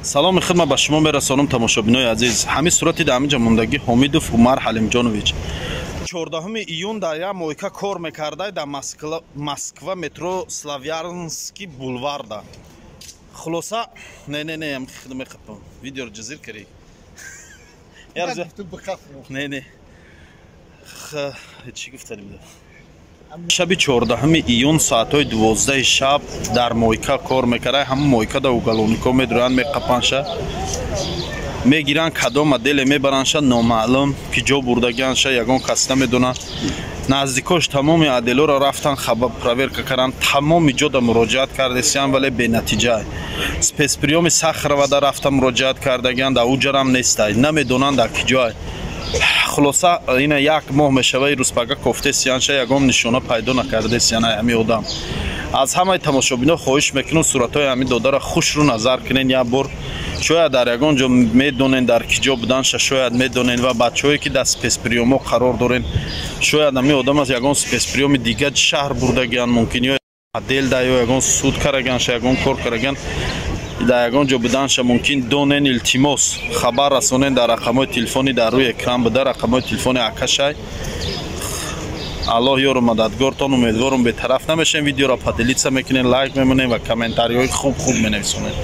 Саломи хидмат ба шумо мерасонам, тамошобинои азиз. Ҳамин сурати дар ҳаминҷа мондагӣ Ҳомидов Умар Ҳалимҷонович 14 июн дар як мойка кор мекардай дар Москва, метро Славянский бульварда. Хулоса, не, не, не, мехапам, видеоро ҷазир кари. Не, не, чӣ гуфтанем? Шаби 14 июн соатҳои 12 шаб дар мойка кор мекарда. Ҳама мойкада уголовнико медроянд, меқапанша, мегиранд, кадом отделе мебаранша, номаълум ки ҷо бурдагианша, ягон кас намедонад. Наздикош тамоми отделоро рафтан, проверка карданд, тамоми ҷода муроҷиат кардесиян, вале бенатиҷа. Спецприёми Сахаровада рафта муроҷиат кардагиан, дар уҷарам нестай, намедонанд дар ки ҷой. Хулоса, ина як моҳ мешава, рӯзпага кофтесиянша, ягон нишона пайдо накардесиян ҳами одам. Аз ҳамаи тамошобино хоҳиш мекунам, суратҳои ҳамин додара хушрӯ назар кунен як бор, шояд дар ягон ҷо медонен дар ки ҷо буданша, шояд медонен. Ва бачаҳое, ки дар спецприёмҳо қарор дорен, шояд ҳамин одам аз ягон спецприёми дигар шаҳр бурдагиан мумкин, ё отделда, ё ягон суд караганша, ягон кор караган, дар ягон ҷо буданша мумкин, донен, илтимос, хабар расонен дар рақамҳои телефони дар рӯи экран буда, рақамҳои телефони акашай. Аллоҳ ёру мададгортон. Умедворум, бетараф намешем, видеоро поделиться мекунем, лайк мемонем ва комментариҳои хуб хуб менависонем.